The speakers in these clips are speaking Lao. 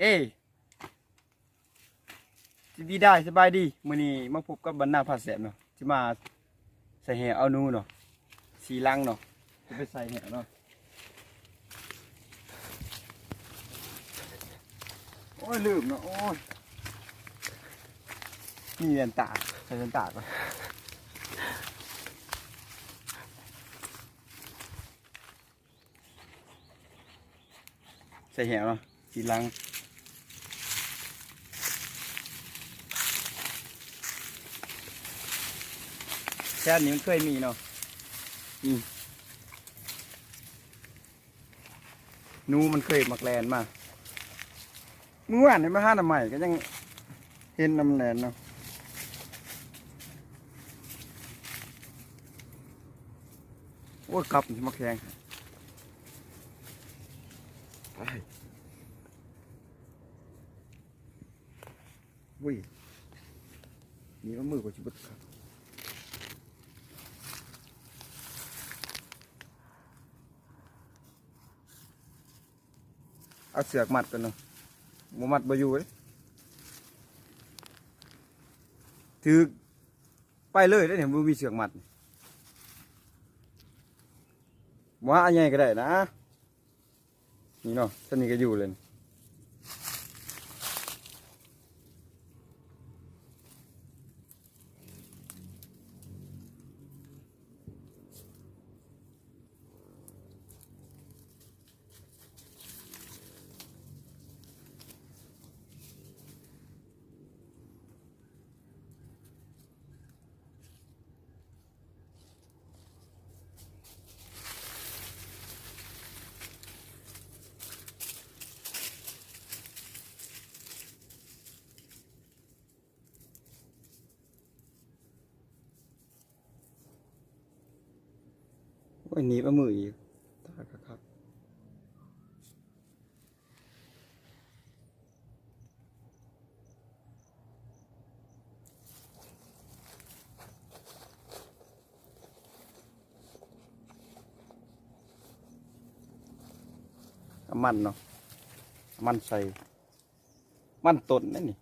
ເອີ ສະບາຍດີ ສະບາຍດີ ມື້ນີ້ມາພົບກັບບັນນາພາແຊບເນາະ ຊິມາໃສ່ແຫເອົາໜູເນາະ ສີ່ຫຼັງເນາະ ຈະໄປໃສ່ແຫເນາະ. ໂອ້ຍ ລືມເນາະ ໂອ້ຍ ມີແວ່ນຕາ ໃສ່ແວ່ນຕາກ່ອນ. ໃສ່ແຫວເນາະ ສີຫຼັງ ແຖວນີ້ມັນເຄີຍມີເນາະ ນີ້ ໜູມັນເຄີຍມັກແລ່ນມາ. ມື້ວານນີ້ມາຫາໜໍ່ໄມ້ກໍຍັງເຫັນນຳແລ່ນເນາະ. ໂອ້ຍ ກັບນີ້ມາແຂງ ໂອ້ຍ ນີ້ມັນມືກວ່າຊິເບິດຄັກ. ເອົາເຊືອກມັດກ່ອນເນາະ ບໍ່ມັດບໍ່ຢູ່ເດ້ ຖືກໄປເລີຍເດ້ນີ້ ບໍ່ມີເຊືອກມັດ ບໍ່ຫາອັນໃຫຍ່ກໍໄດ້ນະ ນີ້ເນາະ ສ່ຳນີ້ກໍຢູ່ເລີຍ. ໂອ້ຍ ໜີບເອົາມືອີກ ຕາຍຄັກໆ. ເອົາມັນເນາະ ເອົາມັນໃສ່ ມັນຕົ້ນນັ້ນນີ້.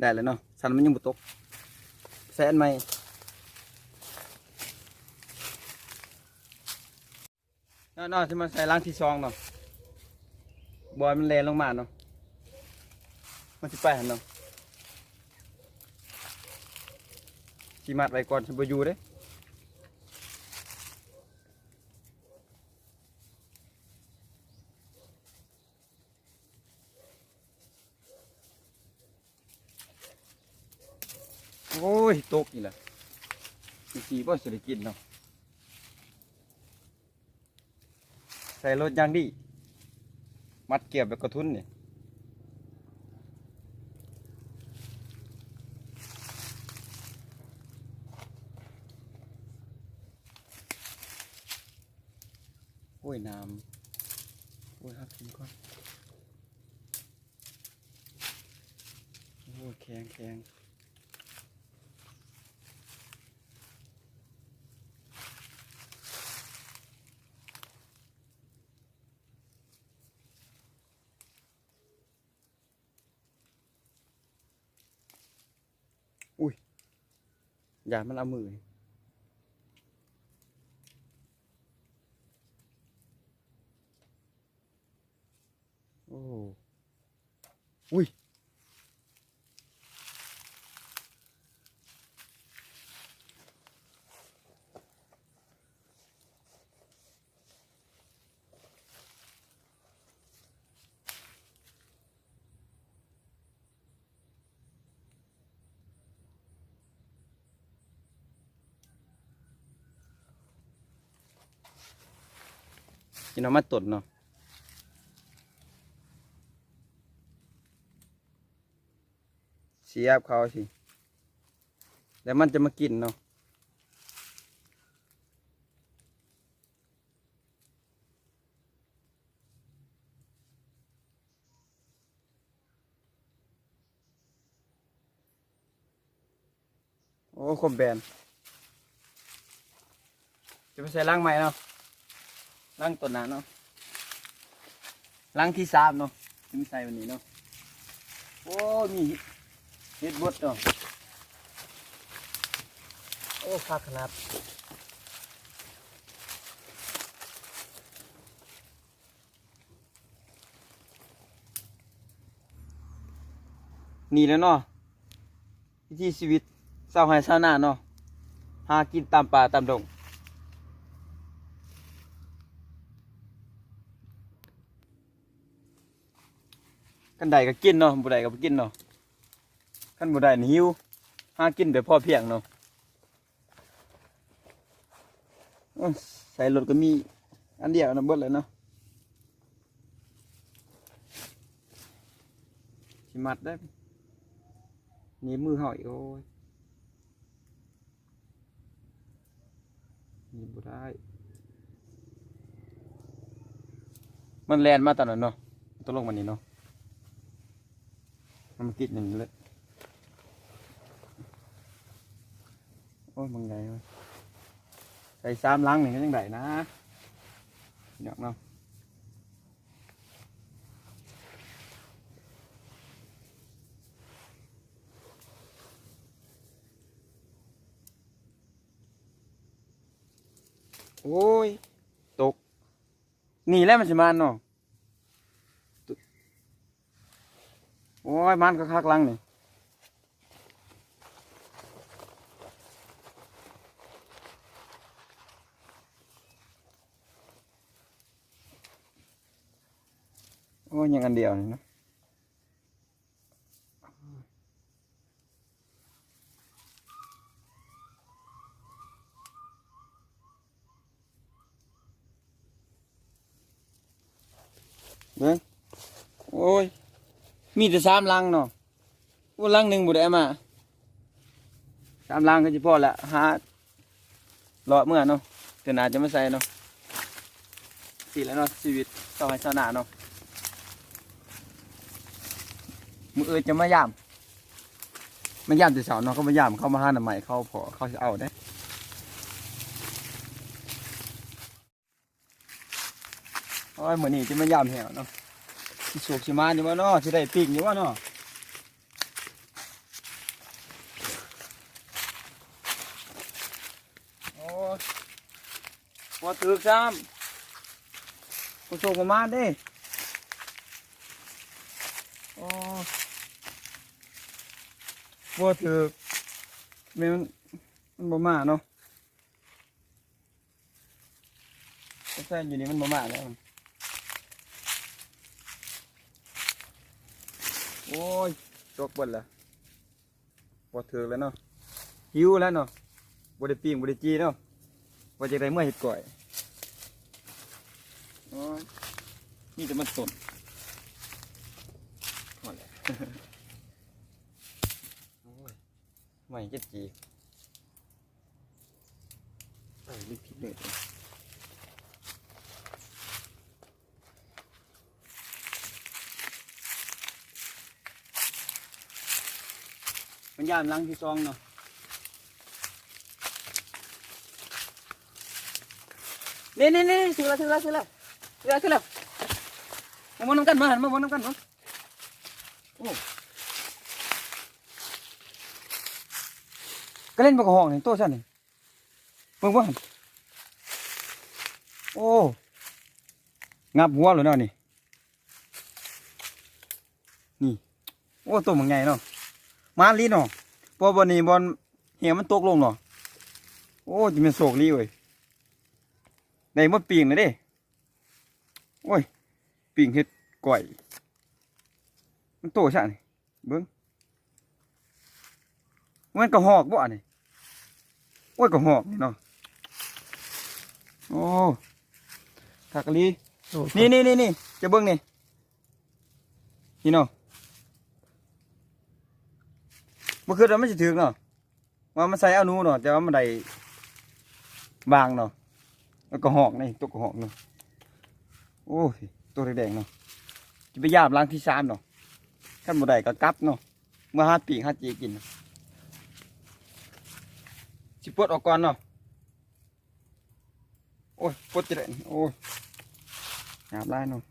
ໄດ້ແລ້ວເນາະ ສັນມັນຍັງບໍ່ຕົກ ໃສ່ອັນໃໝ່. ເນາະ ເນາະ ຊິມາໃສ່ຫຼັງທີສອງເນາະ ບໍ່ໃຫ້ມັນແລ່ນລົງມາເນາະ ມັນຊິໄປຫັ້ນເນາະ ຊິມັດໄວ້ກ່ອນ ຊິບໍ່ຢູ່ເດ້. ໂອ້ຍ ຕົກອີກແລ້ວ ຈັ່ງຊີ້ບໍ່ຊິໄດ້ກິນເນາະ ໃສ່ລົດຢ່າງດີ ມັດກຽມແບບກະທຸນນີ້. ໂອ້ຍ ນ້ຳ ໂອ້ຍ ຫາກິນກ່ອນ. ໂອ້ຍ ແຂງ ແຂງ. ອຸ້ຍ ຢ້ານມັນເອົາມື. ໂອ້ ອຸ້ຍ. ໂ ກິນເອົາມາຕົ້ນເນາະ ສຽບເຂົ້າຊີ້ ແລ້ວມັນຈະມາກິນເນາະ. ໂອ້ ຄົມແບນ ຈະໄປໃສ່ລັງໃໝ່ເນາະ ລັງຕົ້ນໜ້າເນາະ ລັງທີສາມເນາະ ຈະມາໃສ່ວັນນີ້ເນາະ. ໂອ້ ມີເຫັດບົດເນາະ ໂອ້ ຄັກຂະໜາດ. ນີ້ແຫຼະເນາະ ວິຖີຊີວິດຊາວໄຮ່ຊາວນາເນາະ ຫາກິນຕາມປ່າຕາມດົງ ຄັນໄດ້ກໍກິນເນາະ ບໍ່ໄດ້ກໍບໍ່ກິນເນາະ ຄັນບໍ່ໄດ້ນີ້ຫິວ ຫາກິນແບບພໍພຽງເນາະ. ໂອ້ຍ ໃສ່ລົດກໍມີອັນດຽວນະ ເບິດແລ້ວເນາະ ຊິມັດໄດ້ ໜີບມືເຮົາອີກ ໂອ້ຍ ນີ້ບໍ່ໄດ້ ມັນແລ່ນມາຕອນນັ້ນເນາະ ຕົກລົງມານີ້ເນາະ ມັນຕິດໜຶ່ງເລີຍ ໂອ້ຍ ມັນໃຫຍ່ເວີ້ຍ ໃສ່ສາມຫຼັງນີ້ກໍຍັງໄດ້ນະ ພີ່ນ້ອງເນາະ. ໂອ້ຍ ຕົກ ນີ້ແຫຼະມັນຊິມາເນາະ ໂອ້ຍ ມັນກໍຄັກຫຼັງນີ້ ໂອ້ຍ ຍັງອັນດຽວນີ້ນະ. ເບິ່ງ ໂອ້ຍ ມີແຕ່ສາມຫຼັງເນາະ ໂອ້ ຫຼັງໜຶ່ງບໍ່ໄດ້ເອົາມາ ສາມຫຼັງກໍຊິພໍລະ ຫາ ເລາະເມືອເນາະ ເທື່ອໜ້າຈະມາໃສ່ເນາະ. ຊີ້ແຫຼະເນາະ ຊີວິດຊາວໄຮ່ຊາວນາເນາະ ມື້ອື່ນຈະມາຢາມ ມາຢາມແຕ່ເຊົ້າເນາະ ເຂົາມາຢາມ ເຂົາມາຫາໜໍ່ໄມ້ເຂົາ ເພາະເຂົາຊິເອົາເດ້. ໂອ້ຍ ມື້ນີ້ຈະມາຢາມແຫ້ວເນາະ ຊິໂຊກຊິໝານຢູ່ບໍ່ເນາະ ຊິໄດ້ປີ້ງຢູ່ບໍ່ເນາະ. ໂອ້ຍ ບໍ່ຖືກຊ້ຳ ບໍ່ໂຊກບໍ່ໝານເດ້. ໂອ້ ບໍ່ຖືກ ແມ່ນມັນ ມັນບໍ່ມາເນາະ. ແຕ່ຢູ່ນີ້ມັນບໍ່ມາແລ້ວ. ໂອ້ຍ ຕົກເບິດລະ ບໍ່ຖືກແລ້ວເນາະ ຫິວແລ້ວເນາະ ບໍ່ໄດ້ປີ້ງບໍ່ໄດ້ຈີ່ເນາະ ວ່າຈະໄດ້ເມືອເຮັດກ້ອຍ. ໂອ້ຍ ມີແຕ່ມັນຕົ້ນ ພໍແລ້ວ. ໂອ້ຍ ໄມ້ຈັກຈີ່ ໄປເລີຍ ຜິດເລີຍ. ມັນຢາມຫຼັງທີສອງເນາະ. ນີ້ໆໆ ຖືກແລ້ວ ຖືກແລ້ວ ຖືກແລ້ວ ຖືກແລ້ວ ຖືກແລ້ວ. ມາ ມານຳກັນ ມາ ມາ ມານຳກັນ ມາ. ໂອ້ ກະເລັນປາກກະຮອກນີ້ ໂຕຊັ້ນນີ້ ເບິ່ງບໍ່ຫັ້ນ. ໂອ້ ງັບຫົວໂລດແນວນີ້ ນີ້. ໂອ້ ໂຕບັກໃຫຍ່ເນາະ ມານອີ່ຫຼີເນາະ ເພາະບ່ອນນີ້ບ່ອນແຫ້ວມັນຕົກລົງເນາະ. ໂອ້ ຈະແມ່ນໂຊກດີເວີ້ຍ ໄດ້ມາປີ້ງແລ້ວເດ້. ໂອ້ຍ ປີ້ງເຮັດກ້ອຍ ມັນໂຕຊະນີ້ ເບິ່ງ ແມ່ນກະຮອກບໍ່ອັນນີ້? ໂອ້ຍ ກະຮອກນີ້ເນາະ. ໂອ້ ຄັກອີ່ຫຼີ. ໂອ້ ນີ້ໆໆ ຈະເບິ່ງນີ້ ນີ້ເນາະ ບໍ່ຄິດວ່າມັນຊິຖືກເນາະ. ວ່າມັນໃສ່ເອົາໜູເນາະ ແຕ່ວ່າມັນໄດ້ບາງເນາະ ແລ້ວກະຮອກນີ້ ຕົກກະຮອກເນາະ. ໂອ້ຍ ຕົວແດງໆເນາະ ຊິໄປຢາມຫຼັງທີສາມເນາະ. ຄັນບໍ່ໄດ້ກະກັບເນາະ ເມືອຫາປີ້ງຫາຈີ່ກິນ. ຊິປົດອອກກ່ອນເນາະ. ໂອ້ຍ ປົດຈະໄດ້ ໂອ້ຍ ຫຍາບຫຼາຍເນາະ.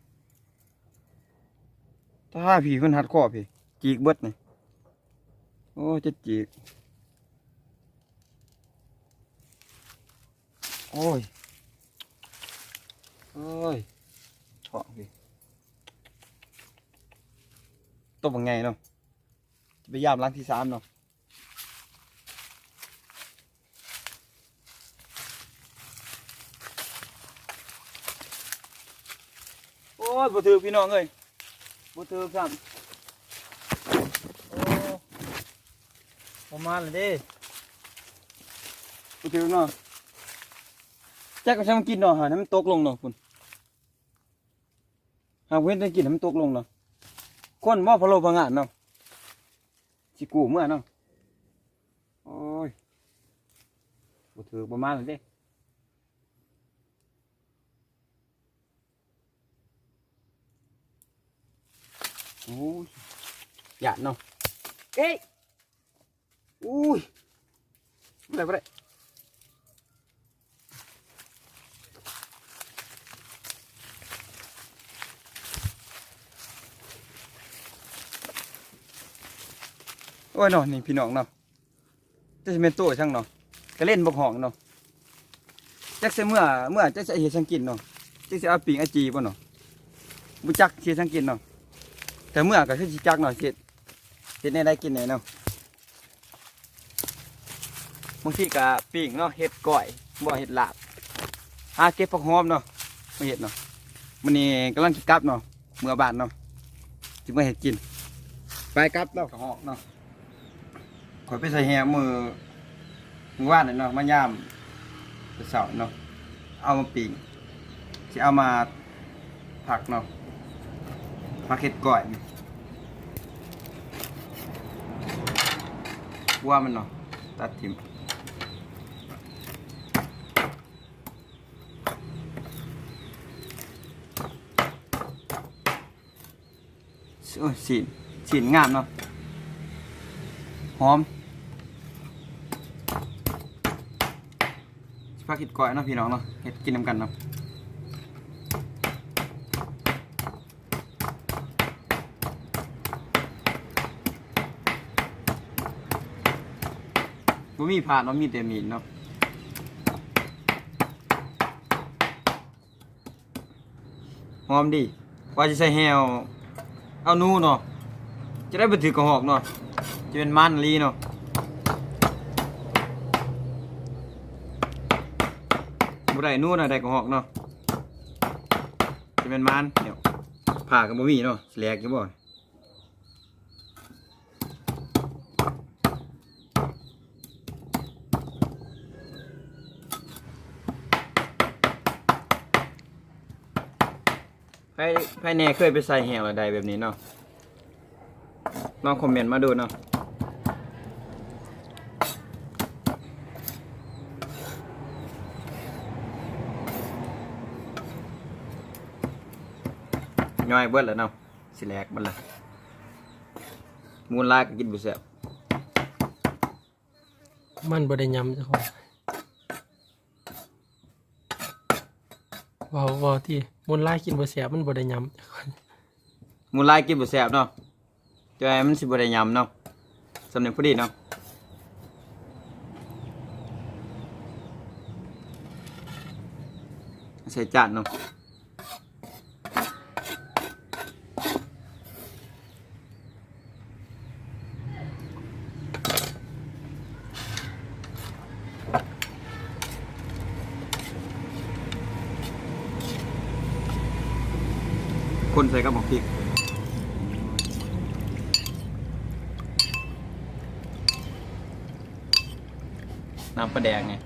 ຖ້າພີ້ເພິ່ນຮັດຄໍພີ້ ຈີກເບິດນີ້. ໂອ້ ຈະຈີກ ໂອ້ຍ ໂອ້ຍ ທ້ອງພີ້ ຕົວບັກໃຫຍ່ເນາະ. ຊິໄປຢາມຫຼັງທີສາມເນາະ. ໂອ້ຍ ບໍ່ຖືກພີ່ນ້ອງເອີຍ ບໍ່ຖືກຊ້ຳ. ໂອ້ ປະມານລະເດ້ ບໍ່ຖືກເນາະ. ຈັກເອົາຫຍັງມາກິນເນາະ ໃຫ້ມັນຕົກລົງເນາະພຸ້ນ. ຫາກເຫັນແຕ່ກິນໃຫ້ມັນຕົກລົງເນາະ. ຄົນບໍ່ພະໂລພະງານເນາະ ຊິກູ້ເມືອເນາະ. ໂອ້ຍ ບໍ່ຖືກບໍ່ມານເດ້. ໂອ້ຍ ຢ້ານເນາະ ເອີຍ. ອຸ້ຍ ບໍ່ໄດ້ ບໍ່ໄດ້. ໂອ້ຍເນາະ ນີ້ພີ່ນ້ອງເນາະ ຈັກຊິແມ່ນໂຕຫຍັງເນາະ ກະເຫຼັ້ນບັກຫອກເນາະ. ຈັກຊິເມືອ ເມືອຈັກຊິເຮັດຫຍັງກິນເນາະ ຈັກຊິເອົາປີ້ງເອົາຈີ່ບໍ່ເນາະ ບໍ່ຈັກຊິເຮັດຫຍັງກິນເນາະ. ແຕ່ເມືອກະຄືຊິຈັກເນາະ ຊິເຮັດແນວໃດກິນແດ່ເນາະ. ບາງທີກະປີ້ງເນາະ ເຮັດກ້ອຍ ບໍ່ ເຮັດລາບ. ຫາເກັບຜັກຫອມເນາະ ມາເຮັດເນາະ. ມື້ນີ້ກຳລັງຊິກັບເນາະ ເມືອບ້ານເນາະ ຊິມາເຮັດກິນ. ໄປກັບແລ້ວ ກະຮອກເນາະ. ຂ້ອຍໄປໃສ່ແຫ້ວມື້ ມື້ວານນີ້ເນາະ ມາຍາມແຕ່ເຊົ້າເນາະ ເອົາມາປີ້ງ ຊິເອົາມາຜັກເນາະ ຜັກເຮັດກ້ອຍ. ຫົວມັນເນາະ ຕັດຖິ້ມ. ໂອ້ຍ ຊີ້ນ ຊີ້ນງາມເນາະ ຫອມ. ຊິພາເຮັດກ້ອຍເນາະ ພີ່ນ້ອງເນາະ ເຮັດກິນນຳກັນເນາະ. ບໍ່ມີພາດເນາະ ມີແຕ່ມີດເນາະ. ຫອມດີ. ວ່າຊິໃສ່ແຫ້ວເອົາໜູເນາະ ຈະໄດ້ບໍ່ຖືກກະຮອກເນາະ ຈະແມ່ນມັນອີ່ຫຼີເນາະ. ບໍ່ໄດ້ໜູນະ ໄດ້ກະຮອກເນາະ ຈະແມ່ນມັນ. ແນວ ຜ້າກະບໍ່ມີເນາະ ຊິແຫຼກຢູ່ບໍ່? ໃຜ ໃຜແດ່ເຄີຍໄປໃສ່ແຫ້ວແລ້ວໄດ້ແບບນີ້ເນາະ ລອງຄອມເມັນມາດູເນາະ. ຍ້ອຍເບິດແລ້ວເນາະ ຊິແຫຼກເບິດແລ້ວ. ໝູນຫຼາຍກະກິນບໍ່ແຊບ. ມັນບໍ່ໄດ້ຫຍ້ຳຈັກຄົນ ເວົ້າ ເວົ້າຕິ. ໝູນຫຼາຍກິນບໍ່ແຊບ ມັນບໍ່ໄດ້ຫຍ້ຳຈັກຄົນ. ໝູນຫຼາຍກິນບໍ່ແຊບເນາະ ແຕ່ວ່າມັນຊິບໍ່ໄດ້ຫຍ້ຳເນາະ. ສ່ຳນີ້ພໍດີເນາະ ໃສ່ຈານເນາະ. ຄົນໃສ່ກັບໝາກພິກ ນ້ຳປາແດກນີ້.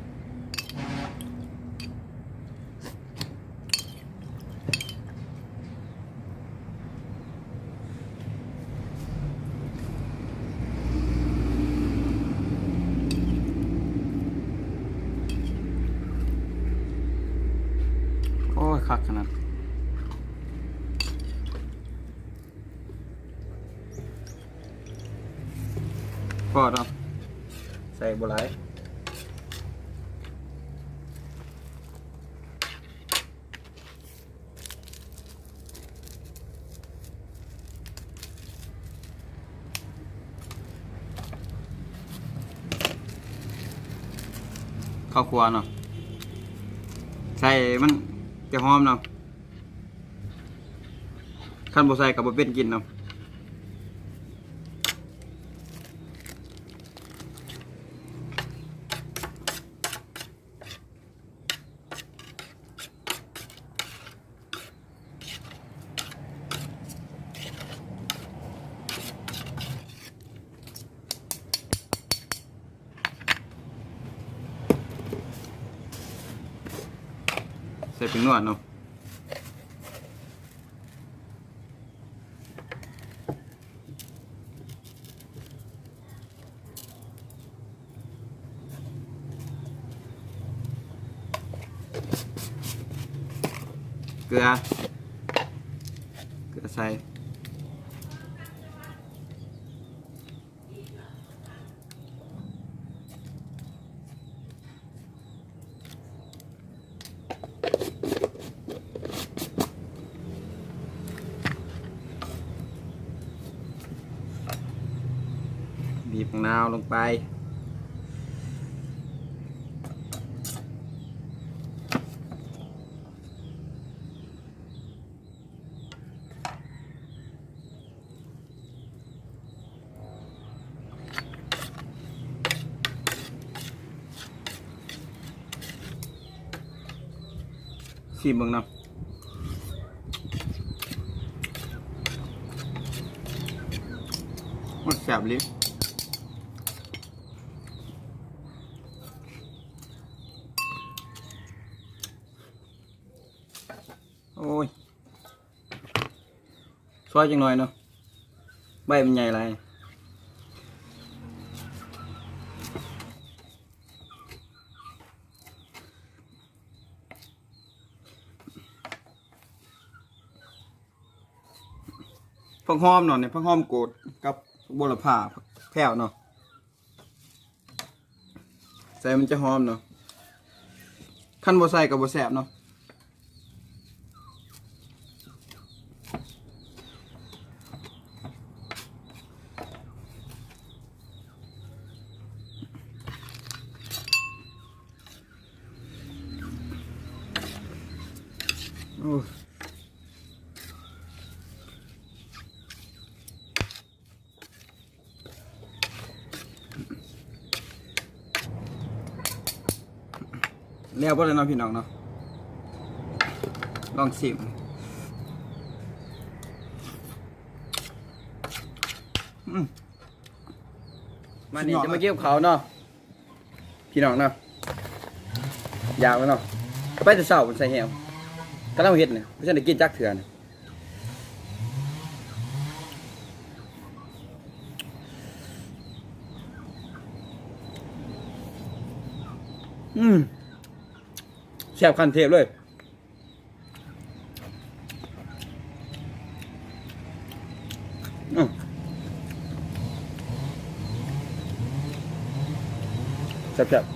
ຄັກຂະໜາດ. ພໍເນາະ ໃສ່ບໍ່ຫຼາຍ. ເຂົ້າຂົ້ວເນາະ ໃສ່ມັນຈະຫອມເນາະ ຄັນບໍ່ໃສ່ກໍບໍ່ເປັນກິນເນາະ. ໃສ່ແປ້ງນົວເນາະ. ເກືອ ເກືອໃສ່ ບີບໝາກນາວລົງໄປ. ຊີມເບິ່ງນຳ. ໂອ້ຍ ແຊບອີ່ຫຼີ. ໂອ້ຍ ຊອຍຈັກໜ້ອຍເນາະ ໃບມັນໃຫຍ່ຫຼາຍ. ຜັກຫອມເນາະ ນີ້ຜັກຫອມໂກດກັບບັວລະພາ ຜັກແພ້ວເນາະ. ໃສ່ມັນຈະຫອມເນາະ ຄັນບໍ່ໃສ່ກໍບໍ່ແຊບເນາະ. ໂອ້ ແລ້ວບໍ່ໄດ້ເນາະພີ່ນ້ອງເນາະ ລອງຊີມ. ອືມ ມານີ້ຈະມາກິນກັບເຂົ້າເນາະ ພີ່ນ້ອງເນາະ ຢາກແລ້ວເນາະ ໄປແຕ່ເຊົ້າພຸ້ນໃສ່ແຮງ ກຳລັງເຮັດນີ້ ບໍ່ທັນໄດ້ກິນຈັກເທື່ອນີ້. ອືມ ແຊບຂັ້ນເທບເລີຍ. ອືມ ແຊບໆ.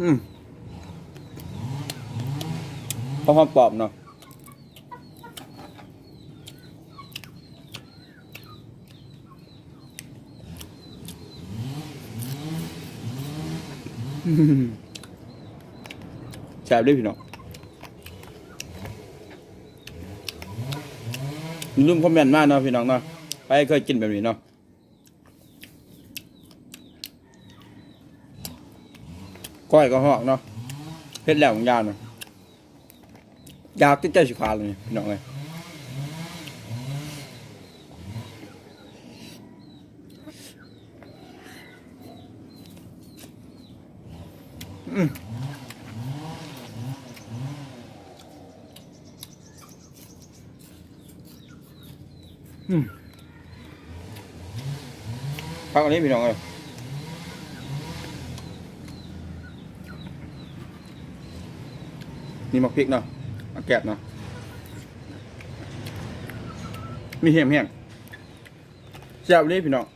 ອືມ ຫອມໆ ປອມເນາະ. ແຊບເດ້ພີ່ນ້ອງ ຢ່າລືມຄອມເມັນມາເນາະພີ່ນ້ອງເນາະ ໃຜເຄີຍກິນແບບນີ້ເນາະ. ກ້ອຍກະຮອກເນາະ ເຮັດແລ້ວບາງຢ່າງນະ ຢາກຕິດໃຈຊິຂາດເລີຍພີ່ນ້ອງເອີຍ. ອືມ ອືມ ຄັກອີ່ຫຼີພີ່ນ້ອງເອີຍ. ມີໝາກພິກເນາະ ໝາກແກດເນາະ ມີແຮງໆ ແຊບອີ່ຫຼີພີ່ນ້ອງ.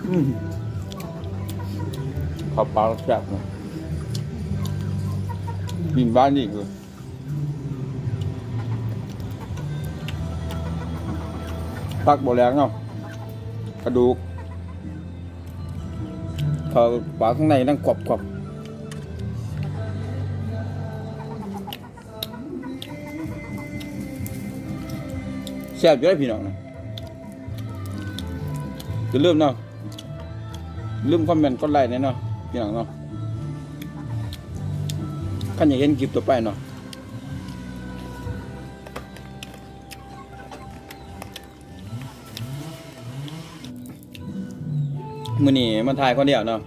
ອືມ ເຂົ້າປາກແຊບເນາະ ກິນຫວານອີກເລີຍ. ຜັກບໍ່ແຫຼກເນາະ ກະດູກ ເຂົ້າປາກຂ້າງໃນຍັງກອບໆ ແຊບຢູ່ເດ້ພີ່ນ້ອງເນາະ. ຢ່າລືມເນາະ ຢ່າລືມຄອມເມັນ ກົດໄລ້ແດ່ເນາະ ພີ່ນ້ອງເນາະ ຄັນຢາກເຫັນຄລິບຕໍ່ໄປເນາະ. ມື້ນີ້ມາຖ່າຍຄົນດຽວເນາະ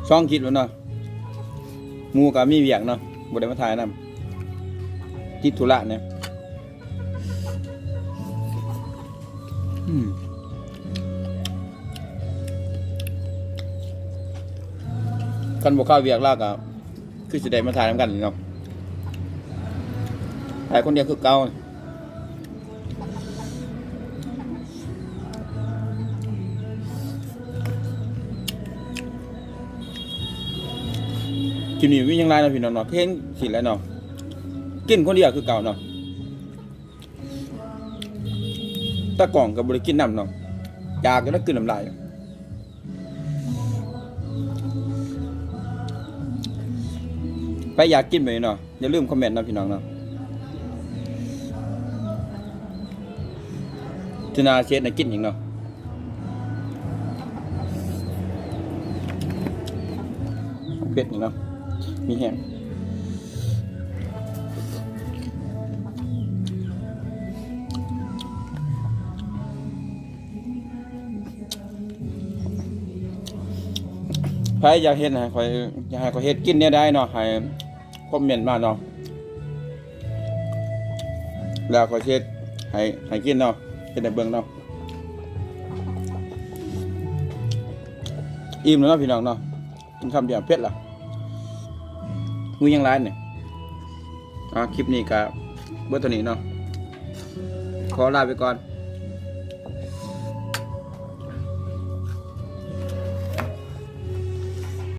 ສອງຄລິບແລ້ວເນາະ ໝູ່ກໍມີວຽກເນາະ ບໍ່ໄດ້ມາຖ່າຍນຳ ຕິດທຸລະແດ່. ອືມ ຄັນບໍ່ເຂົ້າວຽກລາວກໍຄືຊິໄດ້ມາຖ່າຍນຳກັນເນາະ ຖ່າຍຄົນດຽວຄືເກົ່າ. ກິນນີ້ມີຫຍັງຫຼາຍເນາະ ພີ່ນ້ອງເນາະ ເຫັນຊິແລ້ວເນາະ ກິນຄົນດຽວຄືເກົ່າເນາະ. ຕາກ້ອງກໍບໍ່ໄດ້ກິນນຳເນາະ ຢາກຢູ່ນະ ກືນນ້ຳລາຍ. ໃຜຢາກກິນແບບນີ້ເນາະ ຢ່າລືມຄອມເມັນເນາະ ພີ່ນ້ອງເນາະ ເທື່ອໜ້າຊິເຮັດໃຫ້ກິນອີກເນາະ. ເຜັດນີ້ເນາະ ມີແຮງ. ໃຜຢາກເຮັດໃຫ້ຂ້ອຍ ຢາກໃຫ້ຂ້ອຍເຮັດກິນແນວໃດເນາະ ໃຫ້ຄອມເມັນມາເນາະ ແລ້ວຂ້ອຍຊິເຮັດໃຫ້ ໃຫ້ກິນເນາະ ເຮັດໃຫ້ເບິ່ງເນາະ. ອີ່ມແລ້ວເນາະ ພີ່ນ້ອງເນາະ ກິນຄຳດຽວເຜັດລະ ມື້ຍັງຫຼາຍນີ້. ອ່າ ຄລິບນີ້ກະເບິດເທົ່ານີ້ເນາະ ຂໍລາໄປກ່ອນ.